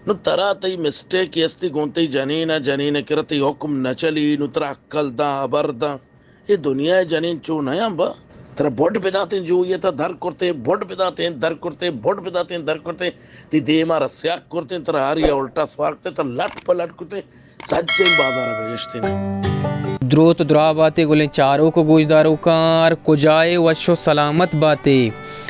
نو ترا تئی مسٹیک استی گوں تئی جنین ءَ، جنین ءِ کرا تئی حکم نہ چلی، نو ترا عقل داں، ہبر داں۔ اے دنیا ءِ جنین چو نیاں با۔ ترا بڈ بداتیں جوئی ءَ تہ در کرتیں، بڈ بداتیں در کرتیں، بڈ بداتیں در کرتیں، تئی دیما را سیاہ کرتیں، ترا ہاری ءَ الٹا سوار کرتیں، ترا لٹ پہ لٹ کرتیں، سجیں بازار ءَ بگشتیں۔ دروت دراہ باتے گلیں چاروک و گوشداروکاں، ہر کجائے وش و سلامت باتے۔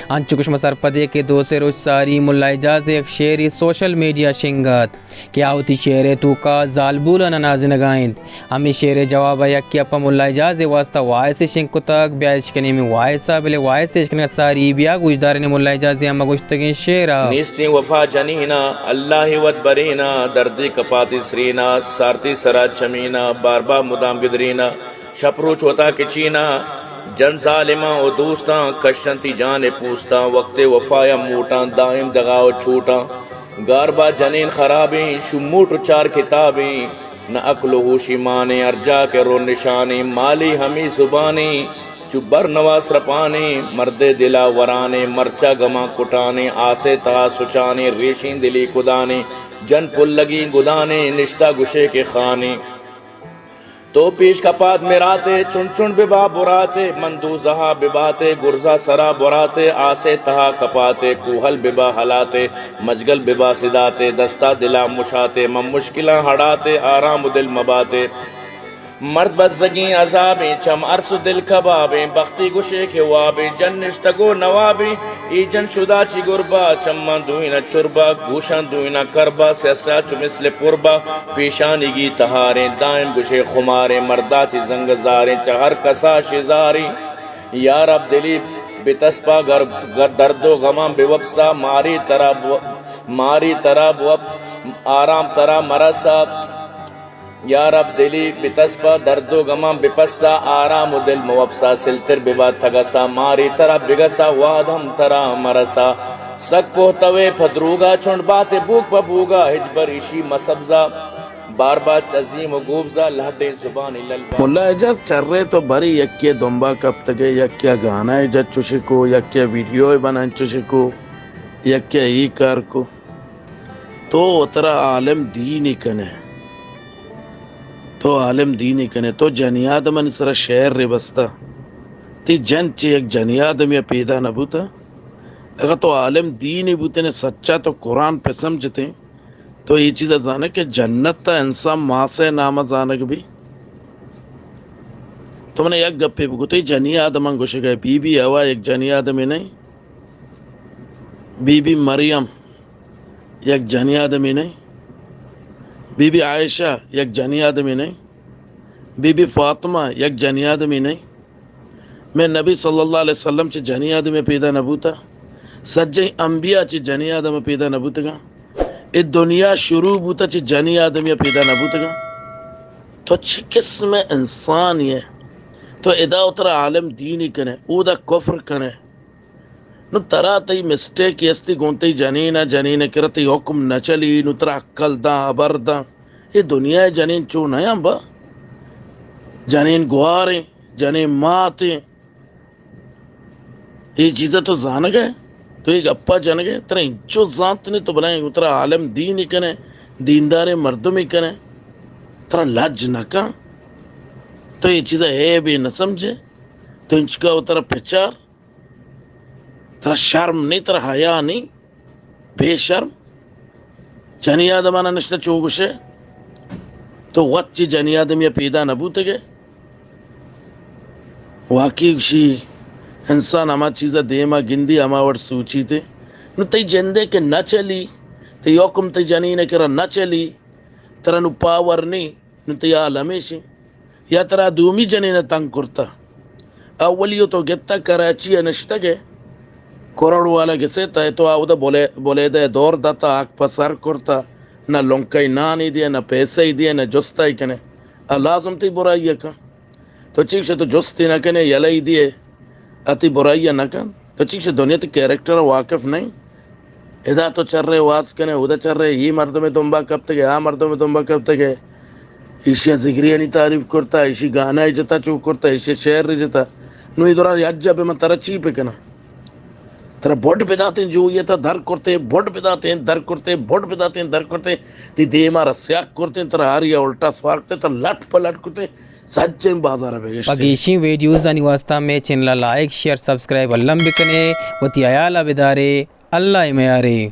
انچو کہ شما سرپدے کہ دو سے روچ ساری ملا اعجاز ءِ یک شعرے سوشل میڈیا شنگ ات کہ آ وتی شعر ءِ توکا زالبولاں نازینگا انت۔ ہمے شعر ءِ جواب ءَ یکے ءَ پہ ملا اعجاز ءِ واسطہ وائس شنگ کتگ، بیا اشکنیں ہمے وائس ءَ، بلے وائس اشکنگ ءَ ساری بیا گوشداریں ملا اعجاز ءِ ہما گوشتگیں شعر ءَ۔ نیستیں وفا جنینا، اللہ وت برینا، دردے کپاتی سرینا، سارتی سرا چمینا، بار بار مدام گدرینا، شپ روچ وتا کچینا، جن ظالماں و دوستاں، کشنتی جان پوستاں، وقت وفایا موٹاں، دائم دغا و چوٹاں، گار با جنین خرابیں، شموٹ و چار کتابیں، نہ عقل و ہوشی مانیں، ہر جا کہ رو نشانیں، مالی ہمی زبانیں، چو بر نواس رپانیں، مردے دلا ورانیں، مرچا گماں کٹانیں، آسے تہا سچانیں، ریشیں دلی کدانیں، جن پلگیں گدانیں، نشتہ گشے کہ خانیں۔ تو پیش کپات مراتے، چنڈ چنڈ ببا براتے، من دوزہا بباتے، گرزا سرا براتے، آسے تہا کپاتے، کوہل ببا ہلاتے، مجگل ببا سداتے، دستا دلا مشاتے، من مشکلاں ہڑاتے، آرام و دل مباتے۔ مرد بزگیں عذابیں، چم ارس و دل کبابیں، بختی گشے کہ وابیں، جن نشتگو نوابیں، اے جن شدا چی گربا، چماں دوئینا چربا، گوشاں دوئینا کربا، سیاسا چو مثل پربا، پیشانیگی تہاریں، دائم گشے خماریں، مردا چی زنگ زاریں، چہ ہر کسا شزاریں۔ یا رب دلی بتسپا گر، گر درد و غماں بوپسا، ماری ترا بو، ماری ترا بوپ، آرام ترا مرسا۔ یا رب دلی بتسپا، درد و غماں بپسا، آرام و دل موپسا، سلتر ببا تگسا، ماری ترا بگسا، واد ہم ترا مرسا۔ سک پہتوے پہ دروگا، چنڈ باتے بوگ پہ بوگا، ہچبر ایشی مسبزا، بار باچ عظیم و گوبزا، لہڈیں زبانی للبا۔ ملا اعجاز چرے تو بری یکے دمبا کپتگے، یکے گانا جت چوشکو، یکے ویڈیو بنان چوشکو، یکے ای کار کو۔ تو وترا عالم دینی کنے، تو عالم دینی کنے، تو جنی آدمانی سرا شعر رے بستا۔ تی جن چہ یک جنی آدمی پیدا نہ بوتا۔ اگر تو عالم دینی بوتنے، سچا تو قرآن پہ سمجھتے، تو یہ چیزا زانے کہ جنت تا انسان ماسے نام زانگ بی۔ تو منے یک گپے بگو، تی جنی آدمان گوشگے، بی بی حوا یک جنی آدمی نہیں؟ بی بی مریم یک جنی آدمی نہیں؟ بی بی عائشہ یک جنی آدمی نہیں؟ بی بی فاطمہ یک جنی آدمی نہیں؟ میں نبی صلی اللہ علیہ وسلم چہ جنی آدمی پیدا نہ بوتا؟ سجیں انبیاء چہ جنی آدم پیدا نہ بوتگاں؟ اے دنیا شروع بوتا چہ جنی آدمی پیدا نہ بوتگاں؟ تو چہ قسم انسان یہ؟ تو ادا اترا عالم دینی کنے، اودا کفر کنے۔ نو ترا تئی مسٹیک استی گوں تئی جنین ء، جنین ء کرا تئی حکم نہ چلی، نو ترا عقل داں، ہبر داں۔ اے دنیا ء جنین چو نیاں با۔ جنین گواریں، جنین ماتیں۔ اے چیزا تو زانگ ء، تو اے گپا جنگ ء، ترا انچو زانت نے تو بلائیں ترا عالم دینی کنے، دینداریں مردمی کنے، ترا لج نہ کن۔ تو اے چیزا عیبے نہ سمجھے۔ تو انچکا و ترا پچار۔ ترا شرم نی، ترا حیا نی، بے شرم۔ جنی آدمانا نشتہ چو گوشے، تو وت چی جنی آدمی پیدا نہ بوتگے۔ واقعی گوشی انسان ہما چیزا دیما گندی ہما وڑ سوچیتے۔ نو تئی جندے کہ نہ چلی، تئی حکم تئی جنین کرا نہ چلی، ترا نو پاور نی۔ نو تئی حال ہمیش انت۔ یا ترا دومی جنین ء تنگ کرتہ۔ اولی و تو گتہ کراچی ء نشتگ ئے۔ کروڑ والا گسے تہ تو اودا بلے-، بلیدہ ء دور داتہ، آک پہ سر کرتہ، نہ لنکئی نانی دیئے، نہ پیسئی دیئے، نہ جستائی کنے۔ ء لازم تئی برائی ء کن۔ تو چیش تو جستی نہ کنے، یلئی دیئے۔ ء تئی برائی ء نہ کن۔ تو چیش دنیا تئی کیریکٹر ء واقف نہیں۔ ادا تو چرے واز کنے، اودا چرے، ای مردم دنبا کپتگے، آ مردم دنبا کپتگے۔ ایشی زگریانی تعریف کرتا، ایشی گانا جتا چو کرتا، ایشی شعر جتا۔ نو ادرا یجا بے من ترا چی پہ کنا؟ ترا بڈ بداتیں جوئی ءَ تہ در کرتیں، بڈ بداتیں در کرتیں، بڈ بداتیں در کرتیں، تئی دیم ءَ را سیاہ کرتیں، ترا ہاری ءَ الٹا سوار کرتیں، ترا لٹ پہ لٹ کرتیں، سجیں بازار ءَ بگشتیں۔ پہ گیشیں ویڈیوزانی واسطہ مئے چینل ءَ لائک، شیئر، سبسکرائب الم بکنے، وتی ہیال ءَ بدارے، اللہ ءِ میارے۔